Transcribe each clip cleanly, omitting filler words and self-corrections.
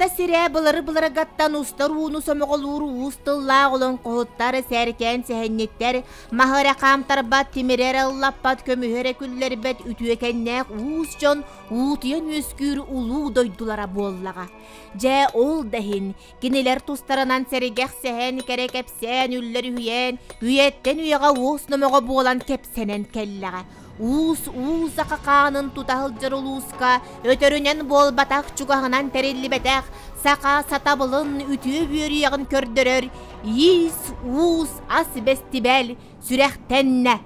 Таатта сирэ былыры-былыргаттан устар ууну сомоҕолуур уус тыллаах олоҥхоһуттар, сээркээн сэһэнньиттэр, маһы эрэ хаамтарбат, тимири эрэ ыллаппат, көмүһү эрэ күллэрбэт үтүөкэннээх уус дьон уутуйан үөскүүр улуу дойдулара буоллаҕа. Дьэ, ол да иһин, кинилэр тустарынан сэргэх сэһэн, кэрэ кэпсээн, үллэр үһүйээн, үйэттэн үйэҕэ уос номоҕо буолан кэпсэнэн кэллэҕэ. Уус уу саха хаанын тута сылдьар улууска өтөрүнэн буолбатах, чугаһынан тэриллибэтэх саха сатабылын үтүө үөрүйэҕин көрдөрөр иис уус ас бэстибээл сүрэхтэннэ.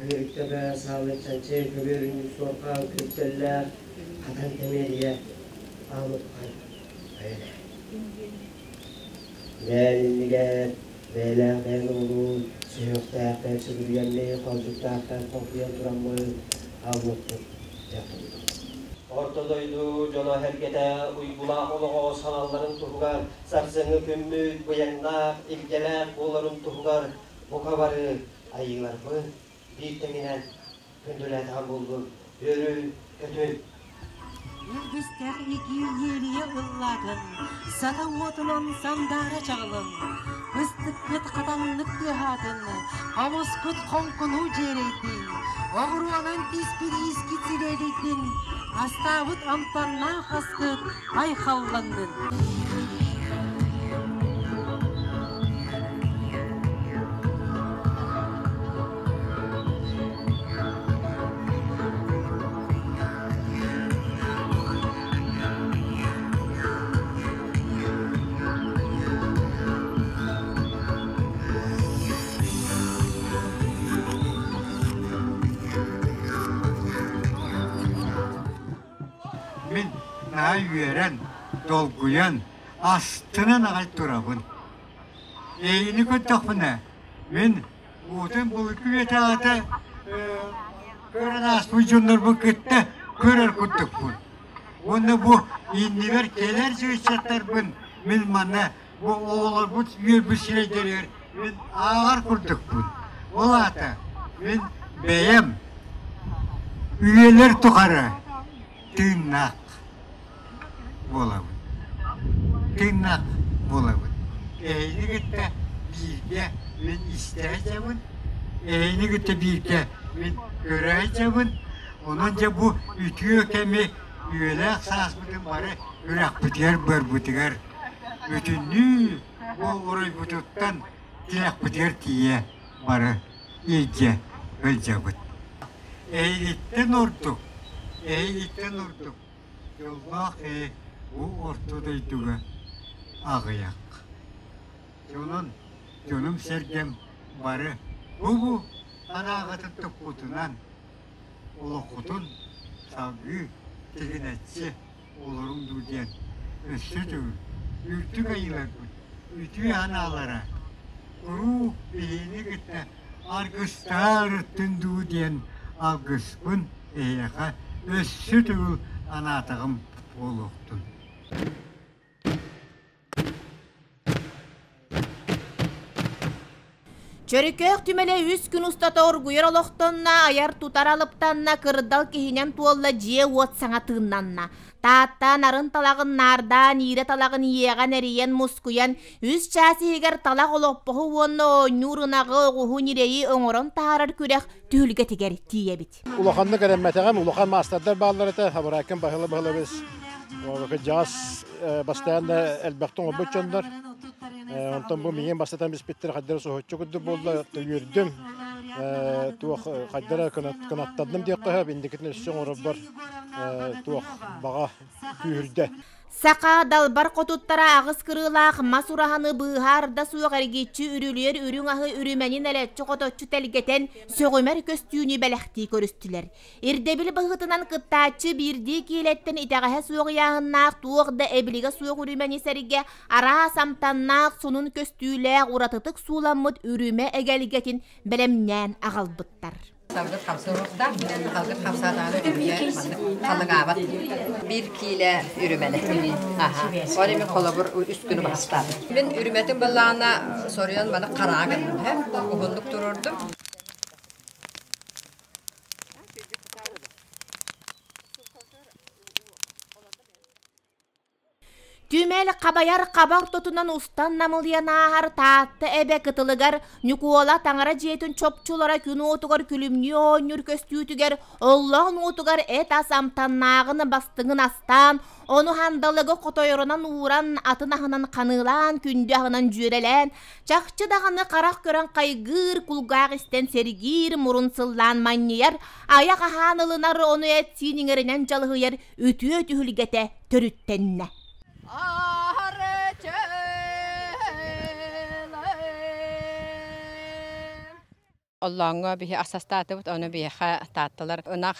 Күһүрүктэбэ сааллыччанчы көбүөрүннүк суорҕаан күртэллээх хатан тэмиэрийэ аамыппан айана. Бээн иннигэр бэйэлээх бэйэн оҕолуун, сүһүөхтээхтэр сүгүрүйэммит, холдьуктаахтар хоҥкуйан тураммыт, ааллыппыт дьахталлар. Орто дойду дьоно-сэргэтэ уйгулаах олоҕо салалларын туһугар сарсыҥҥы күммүт быйаҥнаах, илгэлээх буоларын туһугар бука бары айыыларбыт биир тэҥинэн күндүлээтэҕим буоллун, үөрүн-көтүн! Илбистээх икии иэрийэ ыллаатын, сата уотунан сандаара чаҕылын, кыстыккыт хатаннык тыаһаатын, хомускут хоҥкунуу дьиэрэйдин, оҕуруонан тиспит иискит силиэлийдин, астаабыт амтаннаах аскыт айхалланнын. Мин наһаа үөрэн, долгуйан, астынан аҕай турабын. Эйигини көрдөхпүнэ, мин уутун былыргы үйэтээҕитэ көрөн ааспыт дьоннорбун кытта көрөр курдукпун. Уонна бу иннибэр кэлэр ыччаттарбын мин манна бу оҕолорбут үөрбүт сирэйдэригэр мин ааҕар курдукпун. Ол аата мин бэйэм үйэлэр тухары тыыннаах буолабын. Тыыннаах буолабын. Эһигини кытта бииргэ мин истэ сылдьабын, эһигини кытта бииргэ мин көрө сылдьабын. Онон дьэ бу үтүө кэми үйэлээх сааспытын бары үрэхпитигэр-быарбытыгар бүтүннүү бу оройбутуттан тилэхпитигэр тиийэ бары илдьэ сылдьабыт. Эйигиттэн ордук, эйигиттэн ордук дьоллоох киһи бу орто дойдуга аҕыйах. Дьонун, дьонум-сэргэм бары бу-бу санааҕытын туппутунан олоххутун салгыы тигинэччи олоруҥ дуу диэн өссө төгүл үрдүк айыыларбыт үтүө санаалара куруук биһигини кытта аргыстаа ырыттын дуу диэн алгыспын эһиэхэ өссө төгүл анаатаҕым буолуохтун. Чөркөөх түмэлэ үс күн устата оргуйар олохтонно, айар-тутар алыптанна, кырдал киһинэн туолла, дьиэ-уот саҥа тыыннанна. Тааттаан арын талаҕын наардаан, иирэ талаҕын иэҕэн, эрийэн, мускуйан, үс чаас иһигэр талах олоппоһу уонна оонньуур ынаҕы, оҕуһу, ньирэйи оҥорон таһаарар күрэх түһүлгэтигэр тиийэбит. Улаханнык эрэммэтэҕим, улахан маастардар бааллар этэ, Абырайкин Баһыла Баһылабыс, кырдьаҕас бастаан да элбэхтэ оҥорбут дьоннор. Онтон бу миигин бастатан биспиттэр хайдара соһуччу курдук буолла, үөрдүм. Туох хайдара кынаттанным диэххэ сөп, инникитин өссө оҥорорбор. туох баҕа күүһүрдэ. Саха далбар хотуттара аҕыс кырыылаах мас ураһаны быыһаар да суох эргиччи үрүлүйэр үрүҥ аһы үрүмэнин элэччи-хоточчу тэлгэтэн сөҕүмэр көстүүнү бэлэхтии көрүстүлэр. Ирдэбил быһыытынан кыттааччы биирдии киилэттэн итэҕэһэ суох ыйааһыннаах туох да эбилигэ суох үрүмэни сэргэ араас амтаннаах сонун көстүүлээх уратытык сууламмыт үрүмэ эгэлгэтин бэлэмнээн аҕалбыттар. Салгыт хамсыырыахтаах, салгыт хамсаатаҕына үрүмэ маннык халыҥаабат. Биир киилэ үрүмэни. Аха. Ол эми холобур үс күнү баһастаатым. Мин үрүмэтин былаана соруйан маны хараҕа гынным, уһуннук туруордум. Түмэл хабайар хаба ортотунан устан намылыйан ааһар Таатта эбэ кытылыгар Ньукуола таҥара дьиэтин чопчулара күн уотугар күлүмнүү оонньуур көстүүтүгэр оллоон уотугар эт-ас амтаннааҕын бастыҥын астаан, ону хандалыгы хотойорунан ууран, атын аһынан ханыылаан, күндү аһынан дьүөрэлээн, чахчы даҕаны харах көрөн хайгыыр, кулгаах истэн сэргиир, мурун сыллаан манньыйар, айах аһаан ылынар, ону эт-сиин иҥэринэн дьалыһыйар үтүө түһүлгэтэ төрүттэннэ. Оллооҥҥо биһи ас астаатыбыт, ону биһиэхэ таатталар ынах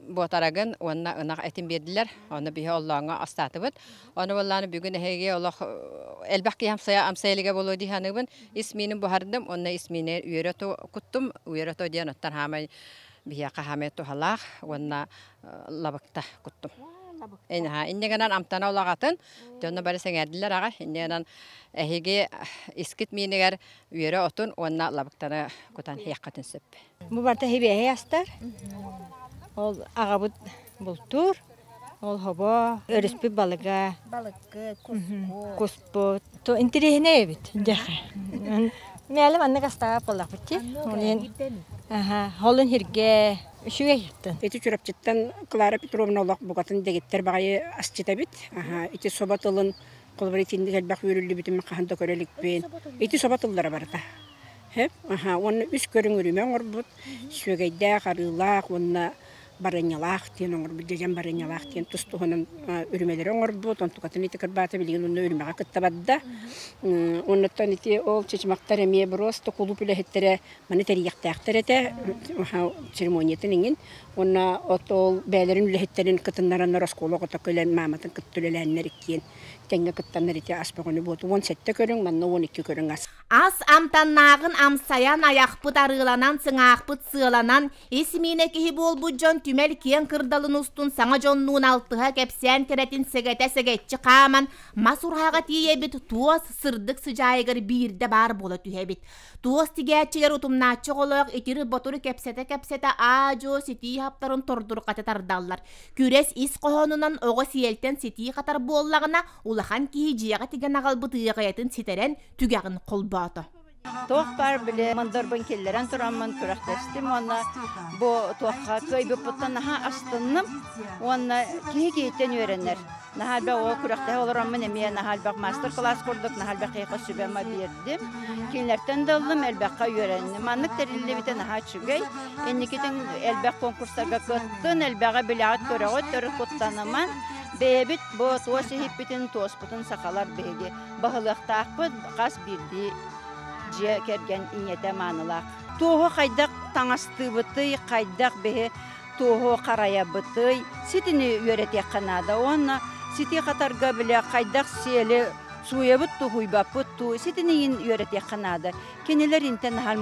буотарагын уонна ынах этин биэрдилэр. Ону биһи оллооҥҥо астаатыбыт. Ону буоллааны бүгүн эһиги олох элбэх киһи амсайа амсайа илигэ буолуо дии саныыбын. Ис миинин буһардым уонна ис миини үөрэ куттум. Үөрэ диэн оттон хаамай биһиэхэ хаамай туһалаах уонна лабыкта куттум. Инньэ гынан амтана улаҕатын, дьонно бары сэҥээрдилэр аҕай. Инньэ гынан эһиги искит миинигэр үөрэ отун уонна лабыктаны кутан иһиэххитин сөп. Бу барыта хибиэһэй астар. Ол аҕабыт бултуур, ол хобо, өрүспүт балыга. Балыккы, куспут. Куспут. То интириэһинэй эбит, дьэхэ. Мээлим аннык астаабат буоллахпыт дии. Аха, холун хиргэ үчүгэй оттон. Ити Чурапчыттан Клара Петровна олох букатын дэгиттэр баҕайы асчыт эбит. Аха, ити собо тылын холобур итинник элбэх үөрүллүбүтүн хаһан да көрө иликпин. Ити собо тыллара барыта. Сөп. Аха, уонна үс көрүҥ үрүмэ оҥорбут. Сүөгэйдээх, арыылаах уонна барыанньалаах диэн оҥорбут, дьэдьэн барыанньалаах диэн тус-туһунан үрүмэлэри оҥорбут, онтукатын ити кырбаата билигин онно үрүмэҕэ кытта барда. Оннуттан ити ол чычымахтар эмиэ просто кулууп үлэһиттэрэ маны тэрийиэхтээхтэр этэ, церемониятын иҥин. Уонна от ол бэйэлэрин үлэһиттэрин кытыннараннар оскуола оҕото кэлэн мааматын кытта үлэлээннэр иккиэн тэҥҥэ кыттаннар ити ас бөҕөнү буолту. 17 көрүҥ, манна 12 көрүҥ ас. Ас амтаннааҕын амсайан, айахпыт арыыланан, сыҥаахпыт сыаланан, ис миинэ киһи буолбут дьон түмэл киэҥ кырдалын устун саҥа дьоннуун алтыһа кэпсээн кэрэтин сэгэтэ-сэгэччи хааман, мас ураһаҕа тиийэбит, туос сырдык сыдьаайыгар биирдэ баар буола түһэбит. Туос тигээччилэр утумнааччы оҕолоох итири-ботуру кэпсэтэ-кэпсэтэ аа-дьуо ситии хаптарын тордурҕата тардаллар. Күрэс ис хоһоонунан оҕо сиэлтэн ситии хатар буоллаҕына, улахан киһи дьиэҕэ тигэн аҕалбыт ыаҕайатын ситэрэн, түгэҕин холбоото. Туох баар били мандарбын киллэрэн тураммын күрэхтэстим уонна бу туохха кыайбыппыттан наһаа астынным уонна киһи киһиттэн үөрэнэр. Наһаа элбэх оҕо күрэхтэһэ олороммун эмиэ наһаа элбэх мастер-класс курдук наһаа элбэх киһиэхэ сүбэ-ама биэрдим. Кинилэртэн да ыллым, элбэххэ үөрэнним. Маннык тэриллибитэ наһаа үчүгэй. Инникитин элбэх конкурстарга кыттын, элбэҕи билэҕит, көрөҕүт, төрүт куттаныман. Бэйэбит бу туос иһиппитин, туоспутун сахалар биһиги баһылыахтаахпыт хас биирдии дьиэ кэргэн ийэтэ маанылаах. Туоһу хайдах таҥастыыбытый, хайдах биһи туоһу харайабытый, ситини үөрэтиэххэ наада уонна сити хатарга бile хайдах сиэли сууйабыт туу, хуйбаппыт туу, ситини иин үөрэтиэххэ наада. Кинилэр интэн наһаа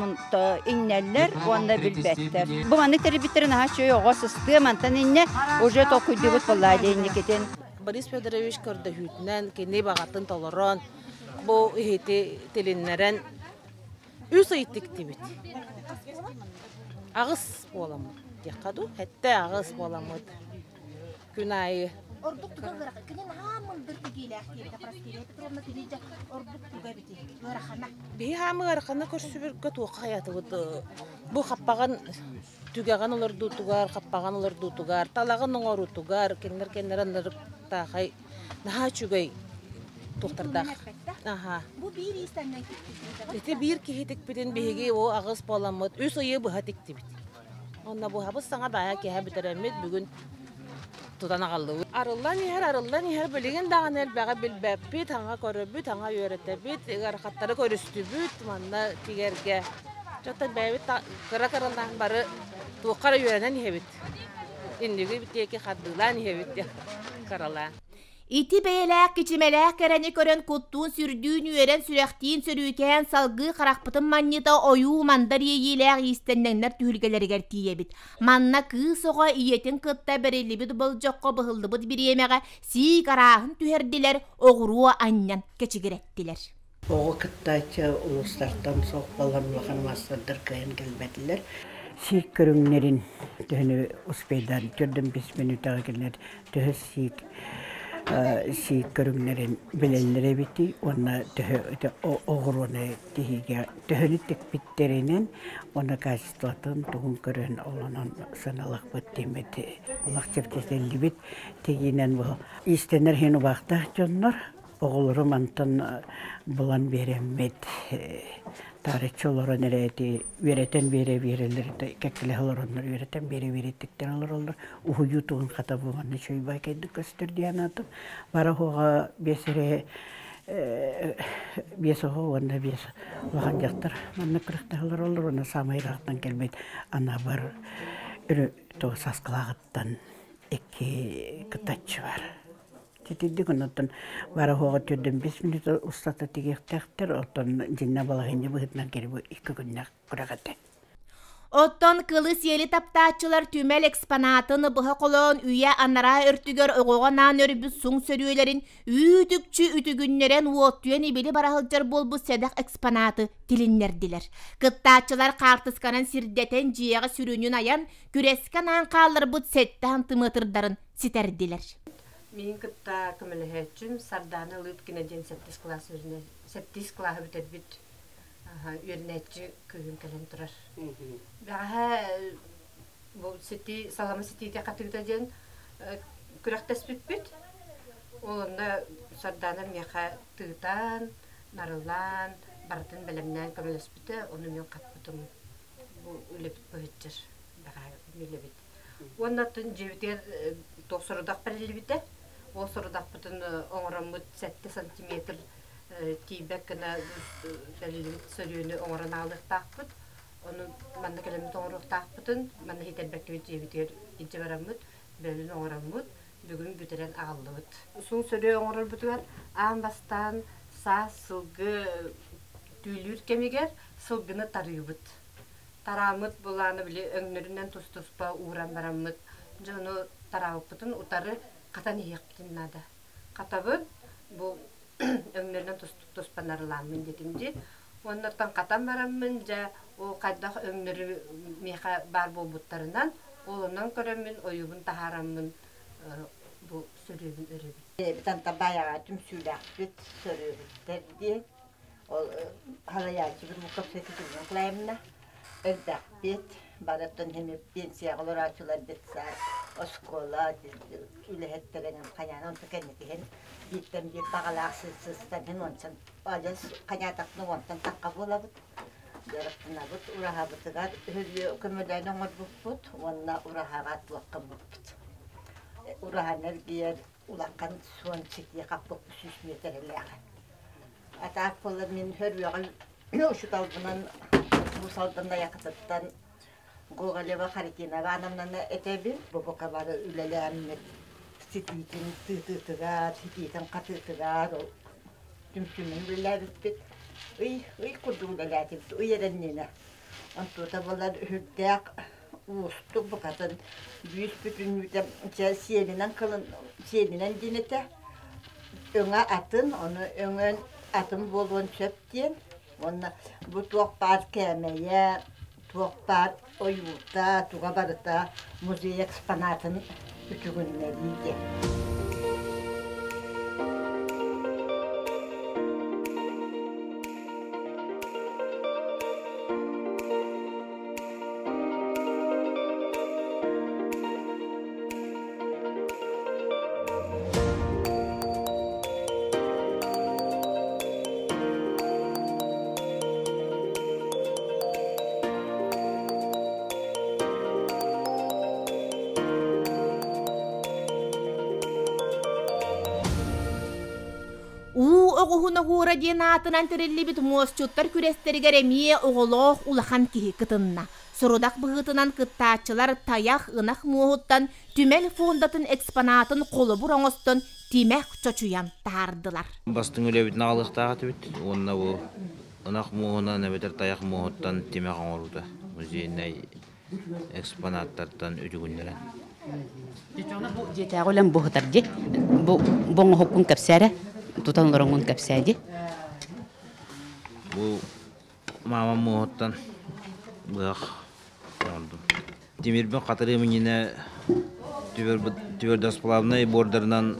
иҥнэллэр уонна билбэттэр. Бу маннык тэрийбиттэрин наһаа үчүгэй оҕо сыстыа мантан иннэ уже толкуйдуубут буоллаа диэн Борис Федорович көрдөһүүтүнэн кини баҕатын толорон бу иһити тилиннэрэн үс ый тиктибит. Аҕыс буоламмыт диэххэ дуу, сэттэ аҕыс буоламмыт күн аайы. Ордук туга ыарахан. Кини наһаа мындыр тигиилээх диэбитэ Прасковья Петровна кини дьэ ордук туга эбитий ыарахана. Биһи хаамы ыарахана көрсүбүргэ туохха хайатыбыт бу хаппаҕын түгэҕин олордуутугар, хаппаҕын олордуутугар, талаҕын оҥоруутугар кинилэр кэннэр аннарыктаахай наһаа үчүгэй туохтардаах. Аха. Бу биир иистэннэн тиктибит. Ити биир киһи тикпитин биһиги о аҕыс буоламмыт үс ыйы быһа тиктибит. Онно бу хабыс саҥа баайа киһэ бүтэрэммит бүгүн. Тутан аҕаллыбыт. Арыллан иһэр, арыллан иһэр билигин даҕаны элбэҕи билбэппит, аҥа көрөбүт, аҥа үөрэтэбит, ыарахаттары көрүстүбүт манна тигэргэ. Дьоттон бэйэбит кыра-кыралаан бары туохха эрэ үөрэнэн иһэбит. Инниги диэки хардыылаан иһэбит диэн кыралаан. Ити бэйэлээх кичимэлээх кэрэни көрөн куттуун-сүрдүүн үөрэн сүрэхтиин сөрүүкээн салгыы харахпытын манньыта ойуу мандар иэйиилээх иистэнньэҥнэр түһүлгэлэригэр тиийэбит. Манна кыыс оҕо ийэтин кытта бэриллибит болдьоххо быһыллыбыт бириэмэҕэ сиик арааһын түһэрдилэр, оҕуруо анньан кэчигирэттилэр. Оҕо кыттааччы улуустартан суох буолан улахан маастардар кыайан кэлбэтилэр. Сиик көрүҥнэрин төһөнү успейдаан төрдөн бис мүнүүтэҕэ кинилэр төһө сиик сиик көрүҥнэрин билэллэр эбитий уонна төһө оҕуруону тиһиигэ төһөнү тикпиттэринэн уонна качествотын тугун көрөн олонон сыаналахпыт диэммит олох чэпчэтиллибит тигиинэн бу иистэнэр иһин убаахтаах дьоннор Оҕолору мантан булан биэрэммит, таарыччы олорон эрэ ити үөрэтэн биэрэ биэрэллэр, кэккэлэһэ олороннор үөрэтэн биэрэ биэрэ олороллор. Уһуйуу тугун хата бу манна үчүгэй кэйдик көстөр диэн аатым. Бара оһоҕо биэс эрэ биэс оҕо уонна биэс улахан дьахтар манна күрэхтэһэ олороллор уонна саамай ыраахтан кэлбит анабар өрө саскылааҕыттан икки кытаччы бар. Итинник оннуттан бара оһоҕо төрдөн бес мүнүүтэ устата тигиэхтээхтэр, оттон дьиннэ балаһыанньа быһыытынан кэри бу икки күннээх күрэх этэ. Оттон кылы-сиэли таптааччылар түмэл экспонатын быһа холоон үйэ анараа өртүгэр оҕоҕо анаан өрбүт суҥ сөрүөлэрин үүт-үкчү үтүгүннэрэн уоттуйан ибили бара сылдьар буолбут сэдэх экспонаты тилиннэрдилэр. Кыттааччылар хаартысканан сирдэтэн дьиэҕэ сүрүнүн айан, күрэскэ анаан хаалларбыт сэттэ хантымыатырдарын ситэрдилэр. Миигин кытта көмөлөһөөччүм Сардаана Лыткина диэн сэттис кылаас сэттис кылааһы бүтэрбит үөрэнээччи кыыһым кэлэн турар. Бэҕэһээ бу сити салама ситиитэ хатыыта диэн күрэхтэспиппит. Ол онно Сардаана миэхэ тыытан, нарылаан, барытын бэлэмнээн көмөлөспүтэ, ону мин хаппытым. Бу үлэбит быһыччар бэҕэһээ үлэбит. Уонна атын дьиэбитигэр туох сорудах бэриллибитэ. Ол сорудахпытын оҥороммут сэттэ сантиметр тиийбэт гына бэриллибит сөрүөнү оҥорон аалыахтаахпыт. Ону манна кэлэммит оҥоруохтаахпытын, манна иһитэрбэккэбит дьиэбитигэр илдьэ бараммыт, бөлүн оҥороммут, бүгүн бүтэрэн аҕаллыбыт. Суҥ сөрүө оҥорорбутугар аан бастаан саас сылгы түүлүүр кэмигэр сылгыны тарыыбыт. Тарааммыт былааны били өҥнөрүнэн тус-туспа ууран бараммыт дьону тараабыппытын утары хатан иһиэхпитин наада. Хатабын бу өҥнөрүнэн тус-туспа нарылааммын диэтим дии. Уоннаттан хатан бараммын дьэ ол хайдах өҥнөрү миэхэ баар буолбуттарынан ол онон көрөммүн ойуубун таһаараммын бу сөрүөбүн өрөбүн. Бэйэбит Антабаайаҕа түмсүүлээхпит, сөрүөбүттэр диэн Ол халайааччыбыт Луковская Николаевна элбэхпит, барыттан хими пенсияҕа олорооччулар детсад, оскуола үлэһиттэринэн хайаан онто кэнникиһин бииртэн биир баҕалаах сыстан иһин онтон адьас хайаатахпына уонтан тахха буолабыт. Дьарыктанабыт ураһабытыгар көмөлөөн оҥорбуппут уонна ураһаҕа туоххаммыппыт. Ураһаны эргийэр улахан суон ситии хаппыппыт сүүс миэтэрэлээх. Атаах буолар мин хөрүөҕүн учууталбынан Уус-Алдан Найахытыттан Гоголева Харитина Ивановнаны этэбин. Бу бука бары үлэлээммит ситиитин тыытыытыгар, ситиитин хатыытыгар түмсүүнүн үлэлээбиппит. Ый, ый курдук үлэлээтибит, ый эрэннинэ. Онтуота буолар үрдээх уустук букатын бүүс бүтүннүүтэ сиэлинэн кылын сиэлинэн диэн этэ өҥө атын ону өҥөн атын буолуон сөп диэн уонна бу туох баар кээмэйэ туох баар ойуута туга барыта музей экспонатын үтүгүннэрии диэн. оҕуһун оһуора диэн аатынан тэриллибит муосчуттар күрэстэригэр эмиэ оҕолоох улахан киһи кытынна. Сорудах быһыытынан кыттааччылар тайах, ынах муоһуттан түмэл фондатын экспонатын холобур оҥостон тимэх чочуйан таһаардылар. Бастыҥ үлэбитин аҕалыахтаах этибит уонна бу ынах муоһунан эбэтэр тайах муоһуттан тимэх оҥоруута музейнай экспонаттартан үтүгүннэрэн. Бу дьиэтээҕи үлэм бу сытар дии. Бу бу оҥоһуккун кэпсээрэ, тутан олороҥҥун кэпсээ дии. Бу маамам муоһуттан быһах оҥордум. Тимирбин хатырыам иннинэ твердосплавнай буордарынан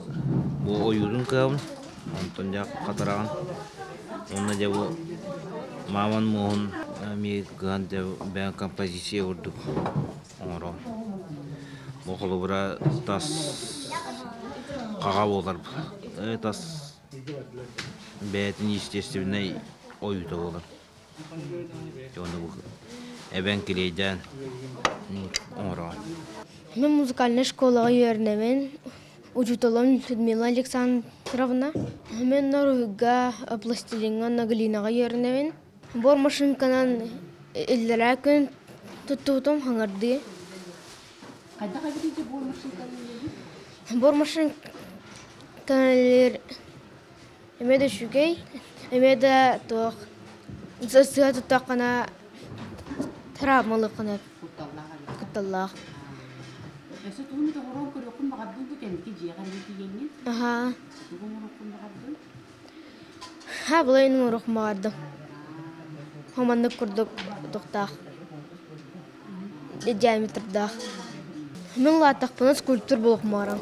бу ойуутун кыһабын, онтон дьэ хатараҕын. Уонна дьэ бу мааман муоһун эмиэ кыһан дьэ бэйэм композиция курдук оҥоробун. Бу холобура тас хаҕа буолар тас бэйэтин естественнэй ойуута буолар. Эбэн килиэйдээн оҥороҕун. Мен музыкальнай школаҕа үөрэнэбин. Учууталым Людмила Александровна. Мен Норуһуга, пластилиҥҥа, Наглинаҕа үөрэнэбин. Бор машинканан иллэрээ күн туттубутум хаҥардыы. Хайдах эбитий бор машинканан үлэлиир? Бор машинканан үлэлиир Эмиэ да үчүгэй, эмиэ да туох сыа туттаххына травмалыаххына кутталлаах. Өссө тугу эмит оҥорон көрүөххүн баҕардыҥ дуу кэнники дьиэҕэр эмиэ тиийэҥҥин? Аһаа. Тугу оҥоруоххун баҕардыҥ? Ха, былайын оҥоруохпун баҕардым. Хоманнык курдук туохтаах диаметрдаах. Мин улааттахпына скульптор буолуохпун баҕарам.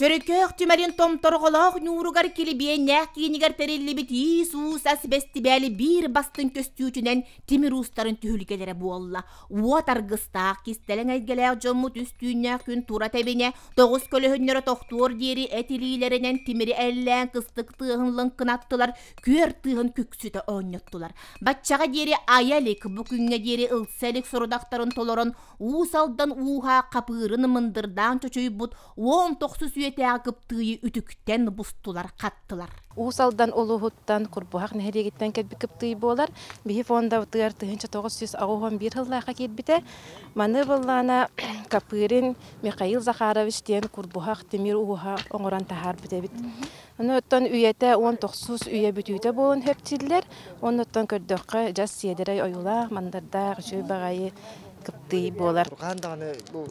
Чөрөкөөх түмэлин томторҕолоох ньууругар килибиэннээх киинигэр тэриллибит иис-уус ас бэстибээли биир бастыҥ көстүүтүнэн тимир уустарын түһүлгэлэрэ буолла. Уот аргыстаах, кистэлэҥ эйгэлээх дьоммут үс түүннээх күн тура тэбинэ, тоҕус көлөһүннэрэ тохтуор диэри эт илиилэринэн тимири эллээн кыстык тыаһын лыҥкынаттылар, күөр тыаһын күксүтэ оонньоттулар. Баччаҕа диэри айа илик, бу күҥҥэ диэри ылса илик сорудахтарын толорон, Уус Алдан ууһа хапыырын мындырдаан чочуйбут 19 үйэтээҕи кыптыыйы үтүктэн бустулар, хаттылар. Уус Алдан улууһуттан Курбуһах нэһилиэгиттэн кэлбит кыптыый буолар. Биһи фондабытыгар 1981 сыллаахха киирбитэ. Маны быллаана Капырин Михаил Захарович диэн Курбуһах тимир ууһа оҥорон таһаарбыт эбит. Ону оттон үйэтэ 19 үйэ бүтүүтэ буолан хөптүүллэр. Оннуттан көрдөххө, дьас сиэдэрэй ойуулаах, мандардаах, үчүгэй баҕайы кыптыый буолар. Хаан даҕаны бу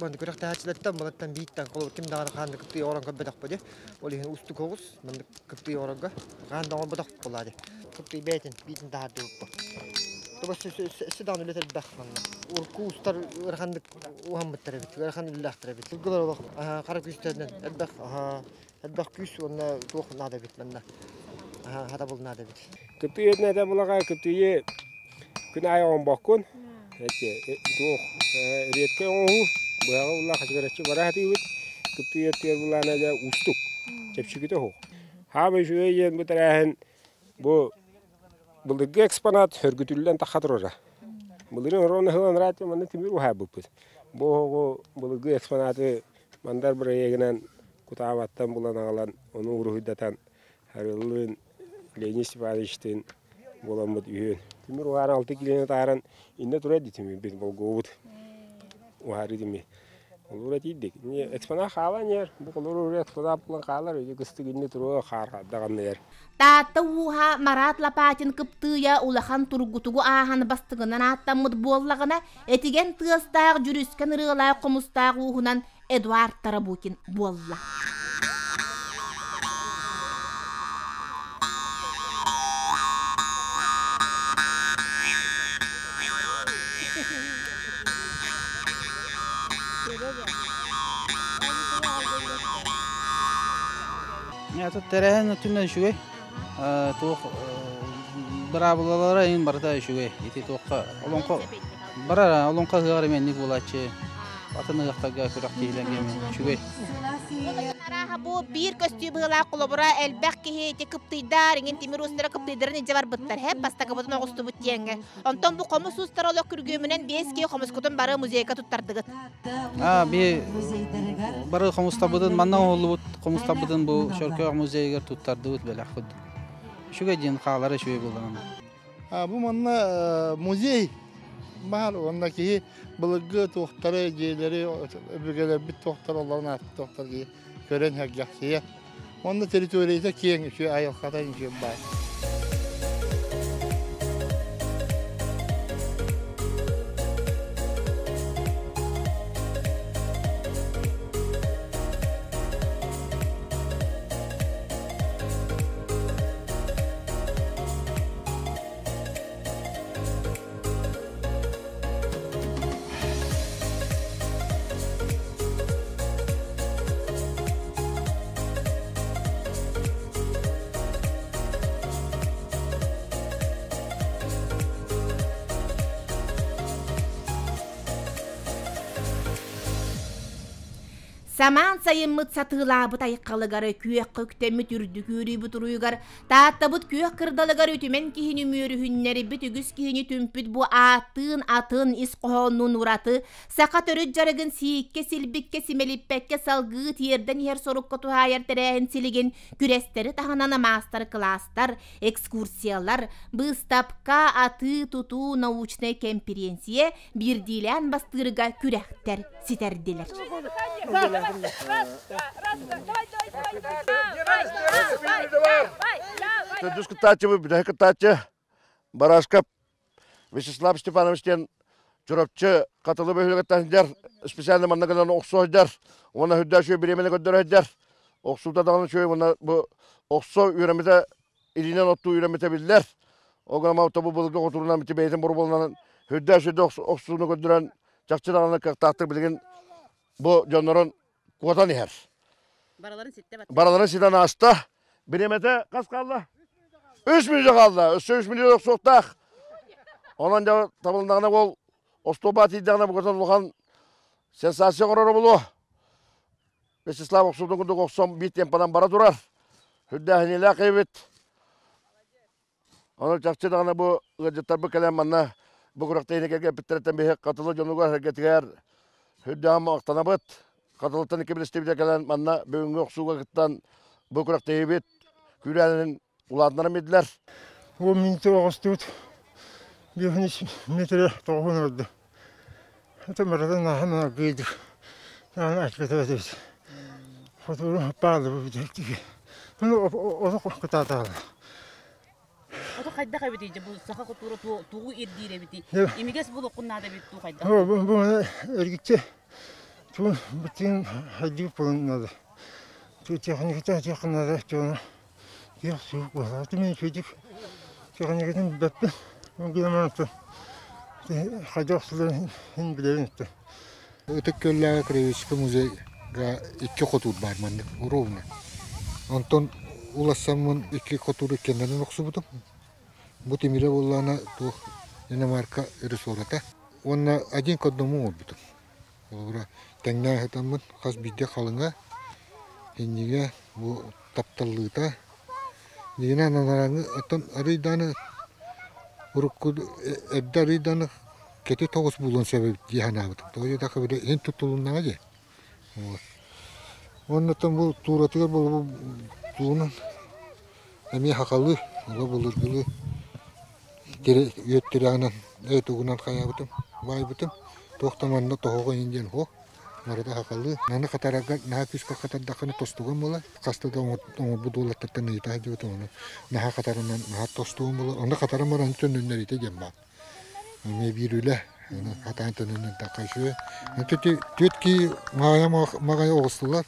манна күрэхтэһээччилэртэн балартан бииртэн холобур ким даҕаны хаан да кыптыый оҥорон көрбөтөхпө дии. Ол иһин устук оҕус маннык кыптыый оҥорорго хаан да оҥорботох буоллаа дии. Кыптыый бэйэтин биитин таһаардыбыппыт. Тоҕо өссө даҕаны үлэтэ элбэх манна. Урукку уустар ыараханнык уһаммыттар эбит, ыарахан үлэлээхтэр эбит. Сылгылар олох хара күүстэринэн элбэх элбэх күүс уонна туох наада эбит манна. Хатабыл наада эбит. Кыптыый этэ булаҕа кыптыйы күн аайы оҥорбоккун. Эти туох редкэй оҥоһуу быһаҕы булла хачыгыраччы бара сатыыбыт. Кыптыый өттүгэр булаана дьэ уустук. Чэпчэкитэ суох. Хаамай үчүгэй диэн бу тэрээһин бу былыргы экспонат сөргүтүллэн тахха турара. Былырыын ровно сылан ыраатым манна тимир уһаабыппыт. Бу оһоҕу былыргы экспонаты мандар бырайыагынан Кутаабаттан булан аҕалан ону уруһуйдатан Харыллыын Леонид Степановичтыын буоламмыт үһүөн. Тимир уһаара алты килиэни таһааран иннэ турар дии тимирбит болгуобут уһаарыы тимир. Олуура тиийдик. Экспонат хаалан иһэр. Бу холорур экспонат булан хаалар. Үйэ кыстык иннэ туруо хаар даҕанныйар. Таатта ууһа Марат Лопатин кыптыыйа улахан тургутугу ааһан бастыҥынан ааттаммыт буоллаҕына, этигэн тыастаах дьүрүскэн ырыалаах хомустаах ууһунан Эдуард Тарабукин буолла. Тут тэрээһин өттүнэн үчүгэй. Туох быраабылалара иһин барыта үчүгэй. Ити туохха олоҥхо барар олоҥхо ыһыаҕар эмиэ инник буолааччы. Атын ыһыахтарга күрэхтэһиилэргэ эмиэ үчүгэй. Арааһа бу биир көстүү быһыылаах холобура элбэх киһи ити кыптыйдар, иҥин тимир уустара кыптыйдарын илдьэ барбыттар, һэп бастакыбытын оҕустубут диэҥҥэ. Онтон бу хомус уустара олох күргүөмүнэн биэс киһи хомускутун бары музейга туттардыгыт. А, би бары хомустарбытын манна оҥоһуллубут хомустарбытын бу Чөркөөх музейыгар туттардыбыт бэлэх курдук. Үчүгэй диэн хаалара үчүгэй буоллаҕына. Бу манна музей баар уонна киһи былыргы туохтары, дьиэлэри, өбүгэлэрбит туохтар олорон ааспыт туохтар киһи көрөн сэргэхсийэ. Уонна территорията киэҥ, үчүгэй айылҕата үчүгэй баар. Самаан сайыммыт сатыылаабыт айхалыгар, күөххэ үктэммит үрдүк үөрүүбүт уруйугар Тааттабыт күөх кырдалыгар үтүмэн киһини үмүөрүһүннэрбит үгүс киһини түмпүт бу ааттыын атын ис хоһооннуун ураты саха төрүт дьарыгын сииккэ силбиккэ симэлиппэккэ салгыы тиэрдэн иһэр сорукка туһаайар тэрээһин силигин күрэстэри таһынан маастар-кылаастар, экскурсиялар, быыстапка, атыы-тутуу, научнай кэмпириэнсийэ, биирдиилээн бастыырга күрэхтэр ситэрдилэр. Төрдүс кыттааччыбыт, бүтэһик кыттааччы Барашков Вячеслав Степанович диэн Чурапчы Хатылы бөһүөлэгиттэн сылдьар, специально манна кэлэн охсо сылдьар, уонна үрдээх үчүгэй бириэмэни көрдөрө сылдьар. Охсуута даҕаны үчүгэй уонна бу охсо үөрэммитэ илиинэн оттуу үөрэммитэ биллэр. Ол гынан бу былыргы хотуурунан бити бэйэтин боруобаланан үрдээх үчүгэй охсууну көрдөрөн чахчы даҕаны кыахтаахтык билигин бу дьоннорун куотан иһэр. Бараларын ситтэ батта. Бараларын ситэн ааста. Бириэмэтэ хас хаалла? Үс мүнүүтэ хаалла. Өссө үс мүнүүтэ охсуохтаах. Онон дьэ табылыннаҕына ол остуолба тиийдэҕинэ букатын улахан сенсация оҥороро буолуо. Вячеслав охсуутун курдук охсон биир темпанан бара турар. Үрдээһиниилээх эбит. Онон чахчы даҕаны бу ыалдьыттарбыт кэлэн манна бу күрэхтэһиини кэргэммиттэриттэн биһи Хатылы дьонугар сэргэтигэр сүрдээҕин махтанабыт. Хатылыттан икки билистибитэ кэлэн манна бүгүҥҥү охсууга кыттан бу күрэхтэһиибит күүрээнин улаатыннаран биэрдилэр. Бу минуту оҕустубут биэс метрэ тоҕуһун орду. Это барытын наһан аргыйдык. Наһан ачпата этибит. Хотууру паалыбы бүтэрдик. Ну, олох кытаатаҕына. Ото хайдах эбитий дьэ бу саха хотуура тугу ирдиир эбитий? Имигэс булуоххун наада эбит дуу хайдах? Бу бу эргиччи туун бутин хайдык булун надо. Ту техниката техника надо туун тиэх суох буолла. Мен чүдүк техникатын бэппин. Гынан хайдах сылын билэбин. Ытык Күөллээҕи краеведческий музейга икки хотуур баар маннык ровно. Онтон улассаммын икки хотуур иккиэннэрин охсубутум. Бу тимирэ буоллаҕына туох иномарка рессората. Уонна один к одному оҥорбутум. Холобура, тэҥнээн сытаммын хас биирдии халыҥа, иннигэ бу тапталлыыта. Дьиҥинэн анарааҥҥы оттон арыйдааны урукку эрдэ арыйдааны кэтит тоҕус буолуон сөп эбит дии санаабытым. Тоҕо диэтэххэ били иһин туттулуннаҕа дии. Вот. Уонна оттон бу тууратыгар буолбу туунан эмиэ хахалыы, ола былыргылыы үөт тирэҕинэн тугунан хайаабытым, баайбытым. Туох да манна тоһоҕо иһин диэн суох. Барыта хахалыы. Маны хатарарга наһаа күүскэ хатардаххына тостуган буолар. Хаста да оҥорбут уолаттартан ыйыта сылдьыбытым ону наһаа хатарынан наһаа тостуган буолар. Онно хатаран баран төннүннэритэ диэн баар. Эмиэ биир үлэ. Аны хатаан төннүннэрдэххэ үчүгэй. Түөрт киһи маҕайа маҕайа оҕустулар.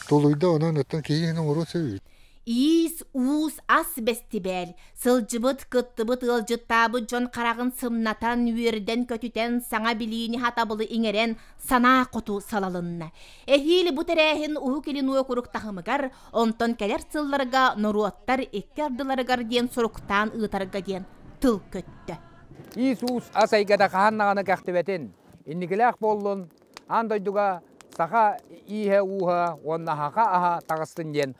Тулуйда онон оттон киһи иһин оҥоруон сөп эбит. Иис, уус, ас бэстибээл, сылдьыбыт, кыттыбыт ыалдьыттаабыт дьон хараҕын сымнатан, үөрдэн-көтүтэн, саҥа билиини хатабылы иҥэрэн, санаа хоту салалынна. Эһиил бу тэрээһин Уһук Илин уокурук таһымыгар, онтон кэлэр сылларга норуоттар икки ардыларыгар диэн суруктаан ыытарга диэн тыл көттө. Иис-уус ас эйгэтэ хаһан даҕаны кэхтибэтин, инникилээх буоллун, аан дойдуга Саха ииһэ-ууһа уонна саха аһа таҕыстын диэн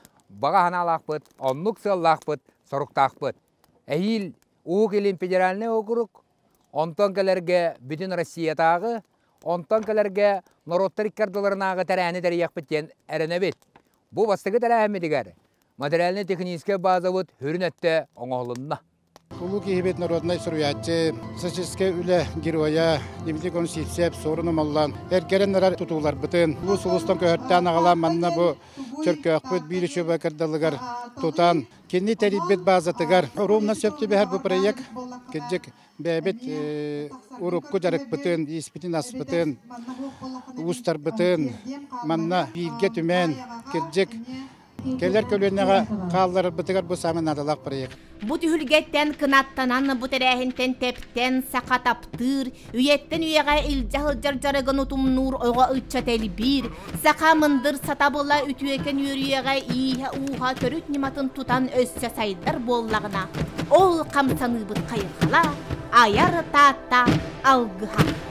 баҕа санаалаахпыт, оннук сыаллаахпыт, соруктаахпыт. Эһиил Уһук Илин федеральнай округ, онтон кэлэргэ бүтүн Россиятааҕы, онтон кэлэргэ норуоттар икки ардыларынааҕы тэрээһини тэрийиэхпит диэн эрэнэбит. Бу бастакы тэрээһиммитигэр материально-техническэй базабыт сүрүн өттө оҥоһулунна. Улуу киһибит народнай суруйааччы, социалистическай үлэ геройа Дмитрий Консивцев суорун омоллоон эргэрэн эрэр тутууларбытын улуус улуустан көһөртөөн аҕалан манна бу Чөркөөхпүт биир үчүгэй кырдалыгар тутан кини тэрийбит базатыгар ровно сөп түбэһэр бу проект кырдьык бэйэбит урукку дьарыкпытын, ииспитин-аспытын, уустарбытын манна бииргэ түмэн кырдьык Кэлэр көлүөнэҕэ хаалларарбытыгар бу саамай наадалаах проект. Бу түһүлгэттэн кынаттанан, бу тэрээһинтэн тэптэн, саха таптыыр, үйэттэн үйэҕэ илдьэ сылдьар дьарыгын утумнуур оҕо ыччат элбиир, саха мындыр сатабыла үтүөкэн үөрүйэҕэ ииһэ-ууһа төрүт ньыматын тутан өссө сайдар буоллаҕына, ол хамсаныыбыт хайҕала, айар Таатта алгыһа.